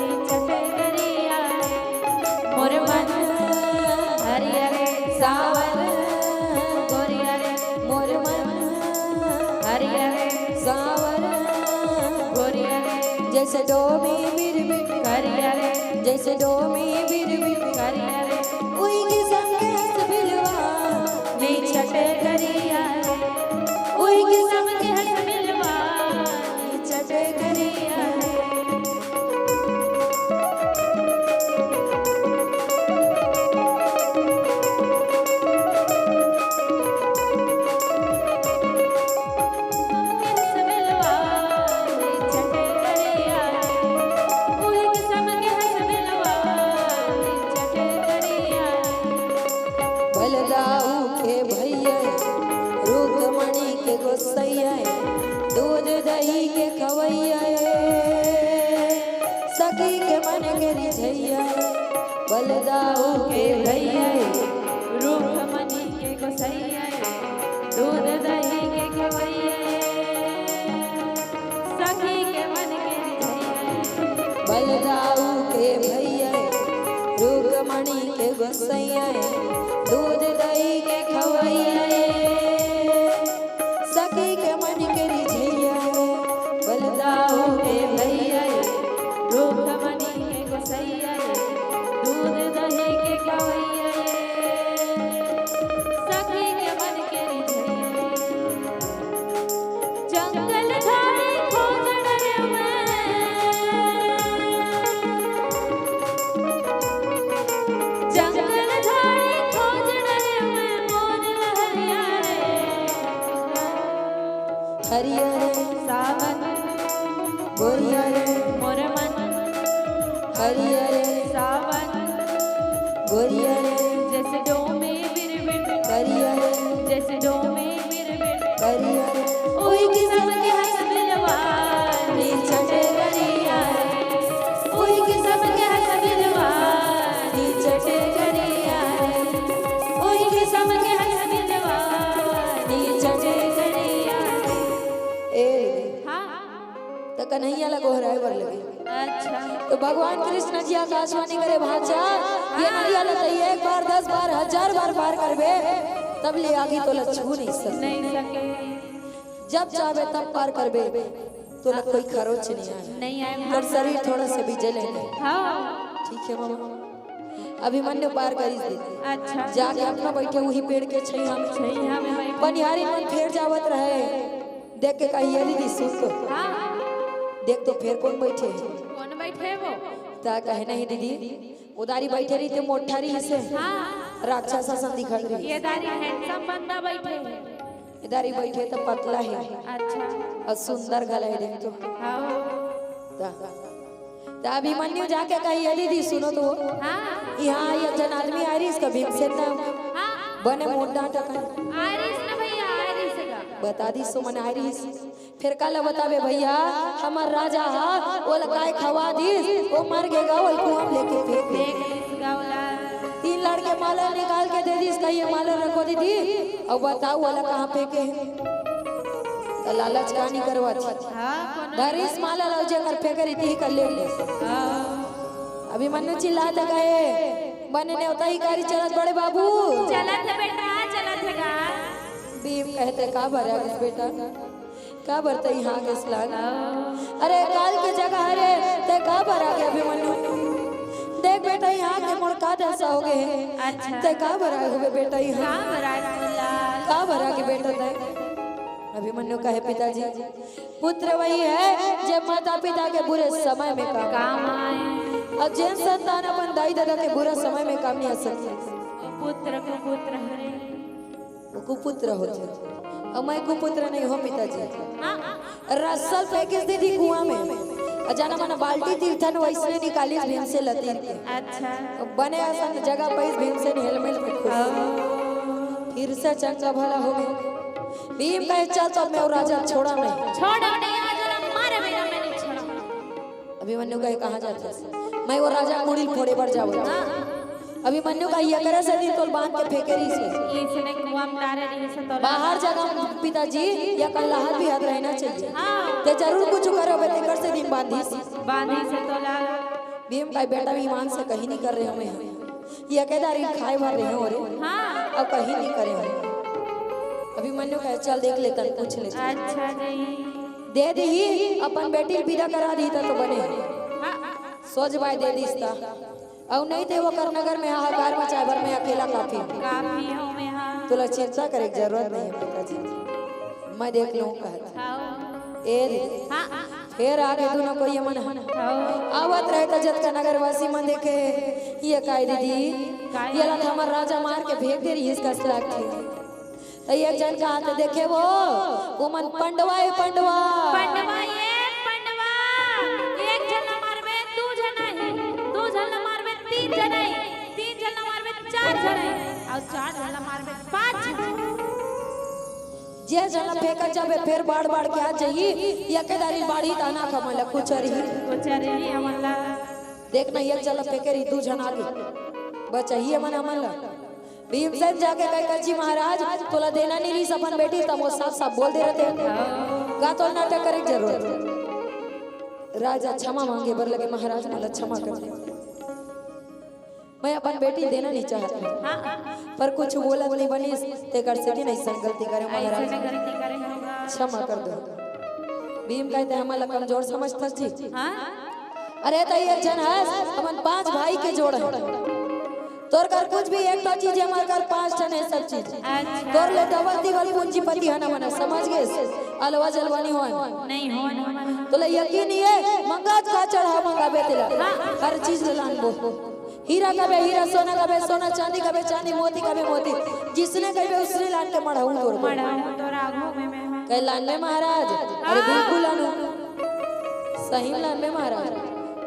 नीचटे करिया रे। मोर मन हरियर साँवर गोरिया रे, मोर मन हरियर साँवर गोरिया रे, जइसे डोमी बिरबिट करिया रे, जइसे डोमी बिरबिट करिया रे, उही किसम के हँस बिलवा नीचटे करिया रे, उही किसम के हँस बिलवा नीचटे करिया रे। बलदाऊ के भैया, रुक्मणी के गोसैया, दूध दही के खवैया, सखी के मन के रिझैया, बलदाऊ के भैया, रुक्मणी के गोसैया, दूध दही के खवैया, सखी के मन के रिझैया। बलदाऊ के भैया, रुक्मणी के गोसैया, दूध दही के खवैया, सखी के मन के रिझैया। बलदाऊ के भैया, रुक्मणी के गोसैया, दूध दही के खवैया, सखी के मन के रिझैया। जंगल झाड़ी खोज डरे में, जंगल झाड़ी खोज डरे में, मोर हरिया रे, हरिया रे सावन, गोरिया रे मोर मन, हरिया रे सावन, गोरिया रे जैसे डोमे बिरबिट, करिया रे जैसे डोमे बिरबिट, करिया रे। ओही किसम के हँस बिलवा नीचटे करिया रे, ओही किसम के हँस बिलवा नीचटे करिया रे, ओही किसम के हँस बिलवा नीचटे करिया रे। ए हाँ। त कन्हैया ला गोहराए बर लगे। अच्छा। तो भगवान कृष्ण जी आकाशवाणी करे, "भांचा, ये नदिया ला तैं एक बार, दस बार, हजार बार पार करबे, तब ले आगी तोला छू नहीं सके। नहीं सके। जब चाहबे तब पार करबे, तोला कोई खरोच नहीं आए। नहीं आए, तोर शरीर थोड़ा सा भी जले नहीं।" हाँ। ठीक है मामा। अभिमन्यु पार करिस दीदी। अच्छा। जाके अपना बइठे उही पेड़ के छैया में। छैया में बइठे। बनिहारी मन फेर जावत रहे। देख के कही, "ए दीदी, सुन तो।" हाँ। देख तो, फेर कोन बइठे हे? कोन बइठे हे वो? त कहे, "नहीं दीदी, ओ दारी बइठे रहिते, मोटहा रहिसे।" हाँ। राक्षस असन दिखत रहिस। ए दारी handsome बंदा बइठे हे। ए दारी बइठे त पतला हे। अच्छा। अउ सुंदर घला हे, देख तो। हाँ। त त अभिमन्यु जाके कही, "ए दीदी, सुनो तो।" हाँ। इहाँ एक झन आदमी आय रहिस का, भीमसेन नाम। हाँ। बने मोटहा टकन। आय रहिस ना भइया, आय रहिस गा। बता दिस, ओमन आय रहिस। फेर काला बताबे भइया, हमर राजा हा ओला काय खवा दिस, ओ मर गे गा, ओला कुआं म लेके फेंक दे। देख लिस गा ओला। तीन लड़के माला निकाल के दे दिस, कही, "ए माला रखो दीदी, अउ बताओ ओला कहाँ फेंके हे?" त लालच का नी करवत। हाँ, कोनो धरिस माला ल, जेकर फेंके रहितिस, कर ले लिस। हाँ। अभिमन्यु चिल्लात हे, कहे, "बने नेवता हिकारी चलत बड़े बाबू।" चलत हे बेटा, चलत हे गा। भीम कहे, "तैं काबर आ गेस बेटा? काबर तैं इहाँ आ गेस लान? अरे काल के जगह हरे, तैं काबर आ गे अभिमन्यु? देख बेटा, इहाँ के मोर का दसा हो गे हे। अच्छा। तैं काबर आ गे बेटा इहाँ? काबर आ गेस लान? काबर आ गे बेटा तैं?" अभिमन्यु कहे, "पिताजी, पुत्र वही है जे माता पिता के बुरे समय में काम काम आए। अउ जेन संतान अपन दाई ददा के बुरा समय में काम नहीं आ सके, पुत्र कुपुत्र हरे। वो कुपुत्र होथे। अउ मैं कुपुत्र नहीं हों पिताजी।" हाँ। रस्सा ल फेंकिस दीदी कुआं में, अउ जाना माना बाल्टी तीरथन वइसने निकालिस भीमसेन ल तीर के। अच्छा। बने असन जगह पाइस भीमसेन हेलमेल के खुश। फिर से चंगा भला हो गे। भीम कहे, "चल तो मैं वो राजा छोड़ा नहीं।" छोड़ा नहीं, आज ओला मारे बिना मैं नहीं छोड़ा। अभिमन्यु कहे, "कहाँ जाथस?" "मैं वो राजा के मुड़ी ल फोड़े बर जावत हँव।" अभिमन्यु कहे, "एकरे सेती तोला बांध के फेंके रहिस हे।" इसने कुआं म डारे रहिस हे तोला। बाहर जगह म पिताजी, या कल्लाहट भी हद रहना चाहिए। हाँ। तैं जरूर कुछ करे होबे, तेकर सेती बांधिस। बांधिस हे तोला। भीम कहे, "बेटा, ईमान से कहीं नहीं कर रहे हँव मैं। ये एके दारी खाए बर रहे हँव रे।" हाँ। अउ कहीं नहीं करे हँव। अभिमन्यु कहे, "चल देख लेथन, पूछ लेथन।" अच्छा जी। दे दिही, अपन बेटी ल बिदा करा दिही त तो बने। हाँ। सोझ बाय दे दिस त। अउ नहीं ते ओकर नगर में हाहाकार मचाए बर मैं अकेला काफी हँव। काफी हँव मैं, हाँ। तोला चिंता करे के जरूरत नहीं हे पिताजी, मैं देख लूँ कहत। हाँ। ए दीदी, हाँ। फेर आगे दूनों कोई मन ह। हाँ। आवत रहे त जतका नगरवासी मन देखे, "ये काय दीदी, ये ला त हमर राजा मार के फेंक दे रहिस कस लागथे।" त एक झन कहा त देखे वो, वो मन पंडवा ए पंडवा। पंडवा ए पंडवा, एक झन ला मारबे, दू झन आही, दू झन ला मारबे, तीन झन आही, तीन झन ला मारबे, चार झन आही, अउ चार झन ला मारबे, पाँच झन। जे झन ला फेंकत जाबे, फेर बाढ़ बाढ़ के आ जाही, एके दारी बाढ़ही त अनाथ हमन ला कुचरही। कुचरही हमन ला। देख ना, एक झन ला फेंके रही, दू झन आगे, बचाही हमन, हमन ला। भीमसेन जाके कहे, "कस जी महाराज, तोला देना नहीं रहिस अपन बेटी, त मोर साफ साफ बोल दे रहते। का तोला नाटक करे के जरूरत?" राजा क्षमा मांगे बर लगे, "महाराज, मोला क्षमा कर दे। मैं अपन बेटी देना नहीं चाहत हँव, पर कुछ बोलत नहीं बनिस, तेकर सेती नहीं संग गलती करे महाराज। गलती करे हँव। क्षमा कर दो।" भीम कहे, "तैं हमन ला कमजोर समझथस जी?" हाँ। अरे त एक झन हस, हमन पांच भाई के जोड़ हन। तोर कर कुछ भी एक ठो चीज हे, हमर कर पांच ठन हे सब चीज। अच्छा। तोर ले डबल तिबल पूंजीपति हन हमन, समझ गेस? अलवा जलवा नी होन। नहीं होन हमन। तोला यकीन नहीं हे, मंगात का चढ़ा मंगाबे तेला। हर चीज ले लानबो। हीरा कबे हीरा, सोना कबे सोना, चांदी कबे चांदी, मोती कबे मोती। जिसने कहिबे उसने लान के मढ़ाऊं तोर बर। मढ़ाऊं तोर आगू में मैं। कहे, "लानबे महाराज?" "अरे बिल्कुल लानूं।" "सही में लानबे महाराज?"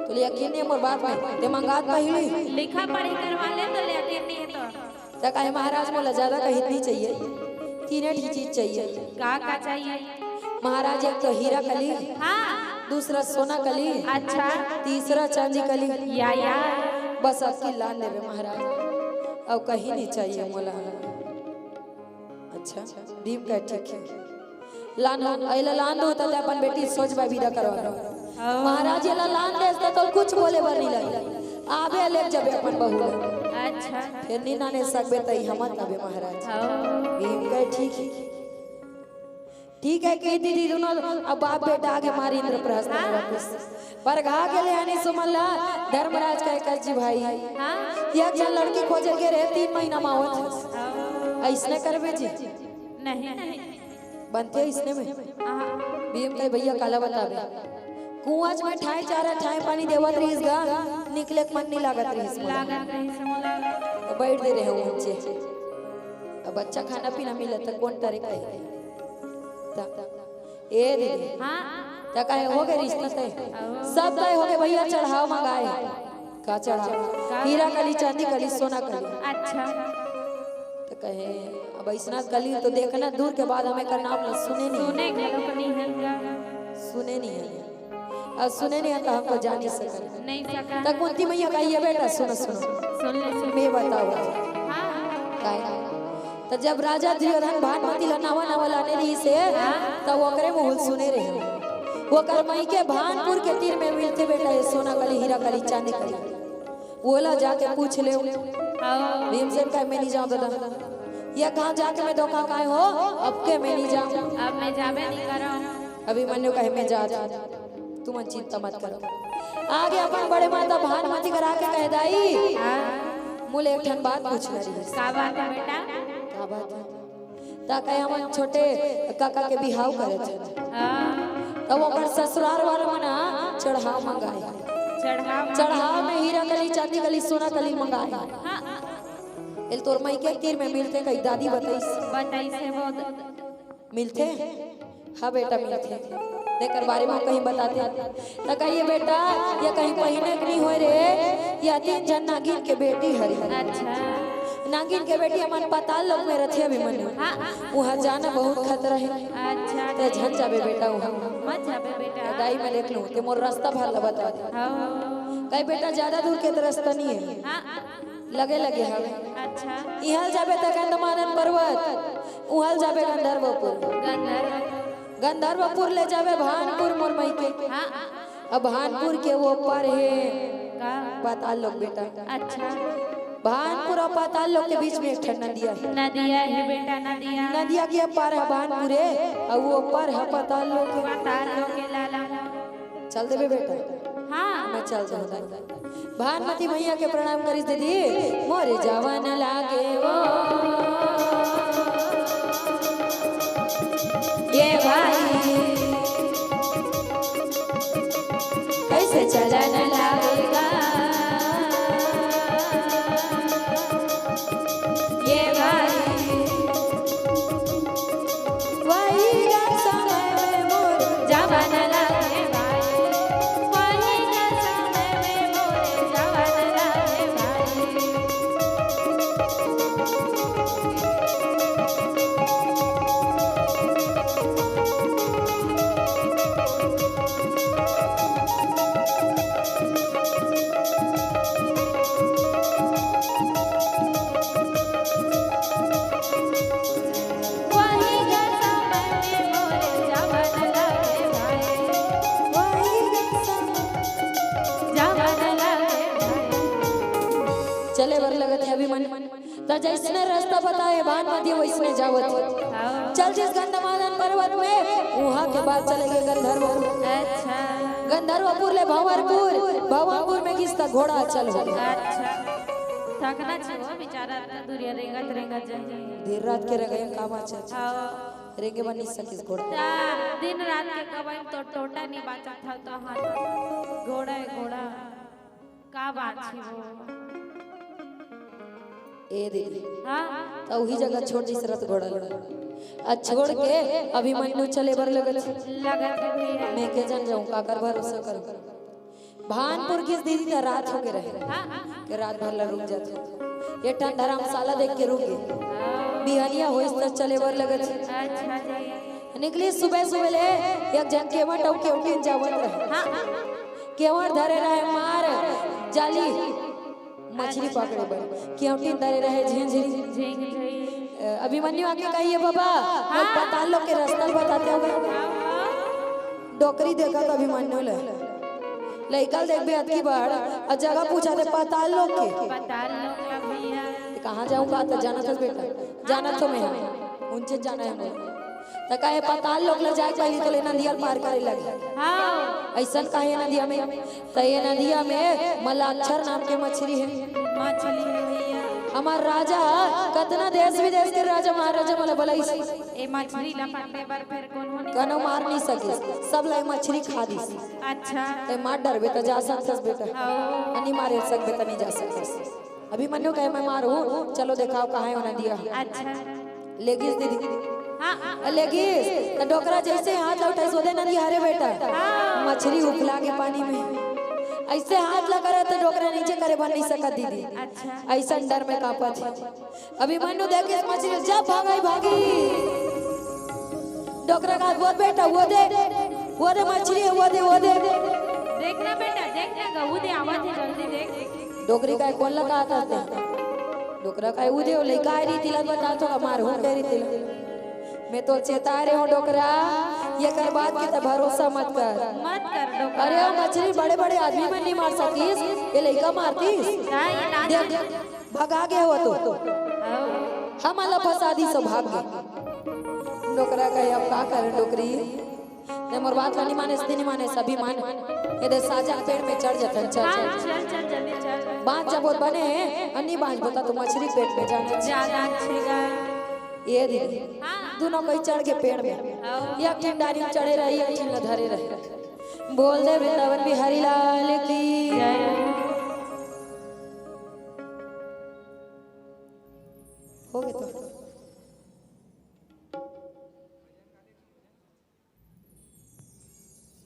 "तोला यकीन नहीं हे मोर बात में, तैं मंगात पहिली।" लिखा पढ़ी करवा ले, तोला यकीन नहीं हे तो। त कहे, "महाराज, मोला ज्यादा कहित नहीं चाहिए, तीने ठी चीज चाहिए।" का का चाहिए? "महाराज, एक तो हीरा कली, हाँ। दूसरा सोना कली, अच्छा। तीसरा चांदी कली।" या, या। "बस अतकी लान लेबे महाराज, अउ कहीं नहीं चाहिए मोला।" अच्छा, भीम कहे, "ठीक हे, लान हो, एला लान दो, त अपन बेटी सोझ बाय बिदा करवा दो।" "महाराज, एला लान देस त तोला कुछ बोले बर नहीं लगे, आबे लेके जाबे अपन बहू ला।" अच्छा। "फेर नहीं लाने सकबे त हमन तबे महाराज।" हाँ। भीम कहे, "ठीक हे।" ठीक हे कि दीदी दूनों अब बाप बेटा आगे मार इंद्रप्रस्थ में वापस। परघा के ले आनी सुमन ला, धर्मराज कहे, "कस जी भाई, हाँ। एक झन लड़की खोजे गे रहे, तीन महीना में आवत हे। अइसने करबे जी?" नहीं, नहीं। बनथे इसने में। भीम कहे, "भैया, काला बताबे, कुआंच में ठाए चारा, ठाए पानी देवत रहिस गा, निकले के मन नहीं लागत रहिस मोला।" लागत रहिस मोला। तो बैठ दे रहे हो ऊंचे। अब अच्छा खाना पीना मिलत त कौन तरे कहे? त ए दीदी। हाँ। त कहे, "हो गए रिश्ता तय?" अहो। "सब तय हो गए भैया, चढ़ाव मंगाए।" का चढ़ाव? का? हीरा कली, चांदी कली, सोना कली। अच्छा। त कहे, "अब ऐसना कली तो देखना, दूर के बाद हमें कर नाम ल सुने नहीं।" सुने घलो नहीं है। सुने नहीं है। अब सुने नहीं है तो हमको जान नहीं सके। नहीं सका। त कुंती मैया कहिए, "बेटा, सुनो, सुनो।" सुन ले, सुन। मैं बताओ। हाँ। काय? त जब राजा दुर्योधन भानमती ल नवा नवा लाने रहिस हे, हाँ। त ओकरे मुहुल सुने रहे। ओकर मइके भानपुर के तीर में मिलथे बेटा, ये सोना कली, हीरा कली, चांदी कली। ओला जाके पूछ ले। हाँ। भीमसेन कहे, "मैं नहीं जाऊँ दादा।" ये कहाँ जाके मैं धोखा खाए हो, अब के मैं नहीं जाऊँ। अब मैं जाबे नहीं करूँ। अभिमन्यु कहे, "मैं जात हूँ, तुमन चिंता मत करो।" आगे अपन बड़े माता भानमती करा के कहे, "दाई, हाँ। मोले एक ठन बात पूछना रहिस।" का बात है बेटा? का बात है? त कहे, "हमन छोटे काका के बिहाव करत हन।" हाँ। त ओकर ससुरार वाला मन ह चढ़ाव मंगाए। चढ़ाव। चढ़ाव में हीरा कली, चांदी कली, सोना कली मंगाए। हाँ। एल तोर मइके तीर में मिलथे, कही दादी बताइस। बताइस हे बहुत। मिलथे? हाँ बेटा, मिलथे। तेकर बारे में कहीं बताते। त कहिए, "बेटा, ये कहीं पहिने के नहीं होय रे, ये तीन झन नागिन के बेटी हरे।" अच्छा। नागिन के बेटी हमन पाताल लोक में रथे अभिमन्यु। हाँ। वहाँ जाना बहुत खतरा है। अच्छा। ते झन जाबे बेटा वहाँ। मत जाबे बेटा। दाई मैं देख लूँ, ते मोर रास्ता भर ला बता दे। हाँ। कहे, "बेटा, ज्यादा दूर के तो रास्ता नहीं है।" हाँ। लगे लगे हवे। अच्छा। इहल जाबे त गंधमादन पर्वत, उहल जाबे गंधर्वपुर। गंधर्व। गंधर्वपुर ले जाबे भानपुर मोर मइके। हाँ। अब भानपुर के वो पार हे का? पाताल लोक बेटा। अच्छा। भानपुर अउ पाताल लोक के बीच में एक ठन नदिया हे। नदिया हे बेटा, नदिया। नदिया के पार हे भानपुर हे, अउ वो पार हे पाताल लोक। पाताल लोक के लाला। चल देबे बेटा। हाँ। मैं चल जाऊँ। भानमती मैया के प्रणाम करिस दीदी। मोरे जवन लागे ओ, ये भाई, कैसे चलन लागेगा। ये भाई, वही गा समय में मोर जवन लागे भाई, वही गा समय में मोर जवन लागे भाई। चले बर लगत हे अभी मन। त जइसने रस्ता बताए भानमती, वइसने जावत हे। चल जिस गंधमादन पर्वत में, उहाँ के बाद चले गे गंधर्वपुर। अच्छा। गंधर्वपुर ले भंवरपुर, भंवरपुर में गिस त घोड़ा चल हो। अच्छा। थकना चाहिए बेचारा, इतना दूरिया रेंगत रेंगत जाही। देर रात के रेंगई का बाचत हे। हाँ। रेंगे बर नइ सकिस घोड़ा। ता दिन रात के कमाई में तो टोटा नइ बाचत हे, तो हाथ घोड़ा हे, घोड़ा। का बात हे वो? ए दीदी। हाँ। त उही जगह छोड़ दिस रथ घोड़ा ल। आ छोड़ के अभिमन्यु चले बर लगत हे। लगत हे भैया। मैं के जन जाऊँ, काकर भरोसा करूँ? भानपुर गिस दीदी, त रात हो गे रहे। हाँ, हाँ। के रात भर ल रुक जाथे। एक ठन धर्मशाला देख के रुक गे। हाँ। बिहनिया होइस त चले बर लगत हे। अच्छा जी। निकलिस सुबह सुबह ले, एक झन केवट अउ केवटिन जावत रहे। हाँ, हाँ। केवट धरे रहे मार जाली, मछरी पकड़े बर। केवटिन धरे रहे झेंझरी। झेंझरी। अ, अभिमन्यु आके कहिस, "बाबा, हाँ। पाताल लोक के रस्ता ल बताते हो गा?" हाँ, हाँ। डोकरी देखत अभिमन्यु ल। लइका ल देखबे अतकी बड़, अउ जगह पूछत हे पाताल लोक के। पाताल लोक ला भैया। त कहाँ जाऊँ गा? त जानत हस बेटा, जानत हों मैं, हाँ, उनचे जाना हे मोला। त कहे, "पाताल लोक ल जाए पहिली तोला ए नदिया ल पार करे लगही।" हाँ। अइसन कहे नदिया में, त ए नदिया में मलाच्छर नाम के मछरी हे। मछली हे भैया। हमर राजा ह कतना देश विदेश के राजा महाराजा मन ल बलाइस। ए मछरी ला पकड़े बर फेर कोनो नहीं कनो मार नहीं सकिस, सब ला ए मछरी खा दिस। अच्छा। ते मार डरबे त जा सकथस बेटा, अउ। अनि मारे सकबे त नहीं जा सकथस। अभिमन्यु कहे मैं मारू, चलो देखाव कहाँ हे ओ नदिया। अच्छा। लेगिस दीदी। हाँ, हाँ। अ, लेगिस, त डोकरा जैसे हाथ ला उठाइस, ओदे नदिया हरे बेटा। हाँ। मछरी उफला के पानी में। ऐसे हाथ ला करत त डोकरा नीचे करे बर नहीं सकत दीदी। अच्छा। ऐसन डर में कांपत हे। अभिमन्यु देखे मछरी, जब भागई भागी। डोकरा कहे, वो बेटा, वो दे, वो दे मछरी हे, वो दे, वो दे। देखना बेटा, देखना, गहू दे, आवाज है, जल्दी देख। डोकरी कहे, कोन ला कहत हे? डोकरा कहे, वो दे, वो लइका आय रही, तिला बता तो हमार हो कह रही तिला। मैं तो चेता रहे हूँ डोकरा, ये कर बात के त भरोसा मत कर। मत कर डोकरा। अरे, वो मछरी बड़े-बड़े आदमी मन नहीं मार सकिस, ये लइका मारतिस। हाँ, ये ना देख, भगा गे हो तो। हमन ला फंसा दिस, भाग गे। डोकरा कहे, अब का करे डोकरी? ते मोर बात ला नहीं माने, नहीं माने, सभी मान। ये दे साजा पेड़ में चढ़ जाथन, चढ़, हाँ, चढ़। चल, चल, जल्दी चल। बात जब बहुत बने हे, अनि बांच बता तो मछरी पेट में जाना चाहिए। ज्यादा अच्छी गा। ये दीदी, हाँ। दोनों कोई चढ़ के पेड़ में। हाँ। एक ठिन डारी में चढ़े रही, एक ठिन ला धरे रही। बोल दे वृंदावन बिहारी लाल की। जय। हो गए तो।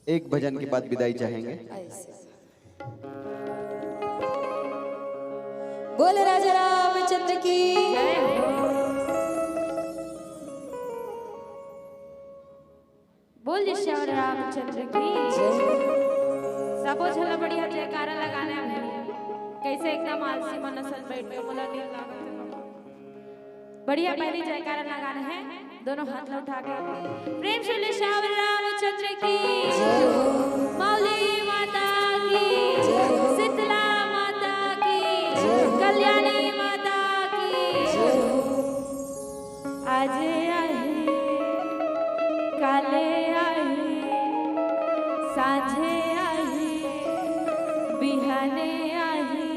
एक भजन के बाद विदाई चाहेंगे। ऐसे। बोल राजा रामचंद्र की। बोल श्याम रामचंद्र की। सबो झन ला बढ़िया जयकारा लगाना हे भैया। कैसे एकदम आलसी मन असन बैठ के बोला, नींद लागत हे बाबा। बढ़िया, पहली जयकारा लगाना हे, दोनों हाथ ला उठा के। प्रेम से बोले श्याम रामचंद्र की, मौली माता की, शीतला माता की, कल्याणी माता की। आज आही, काले आही, साँझे आही, बिहाने आही।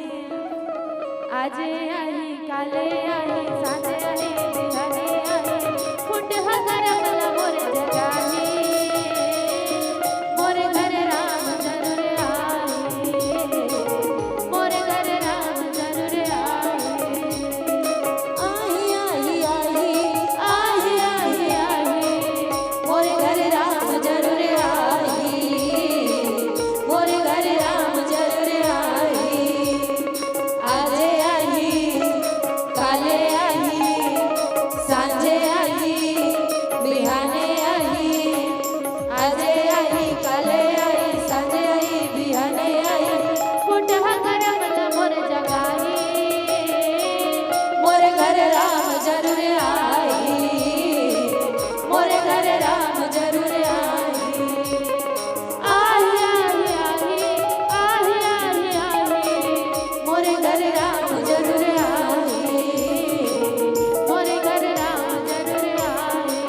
आज आही, काले आही, साँझे आही, बिहाने आही। खुंट ह करम ल मोर जगाही, मोर घर राम जरूर आही, मोर घर राम जरूर आही। आही, आही, आही, आही, आही, आही, मोर घर राम जरूर आही, मोर घर राम जरूर आही। आजे आही, काले आही, सांझे आही, बिहाने आही। आजे आही, काले आही, सांझे आही, बिहाने आही। फुटहा करम ल मोर जगाही, मोर घर राम जरूर आही, मोर घर राम जरूर आही। आही, आही, आही, आही, आही, आही, मोर घर राम जरूर आही, मोर घर राम जरूर आही।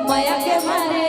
मया के मारे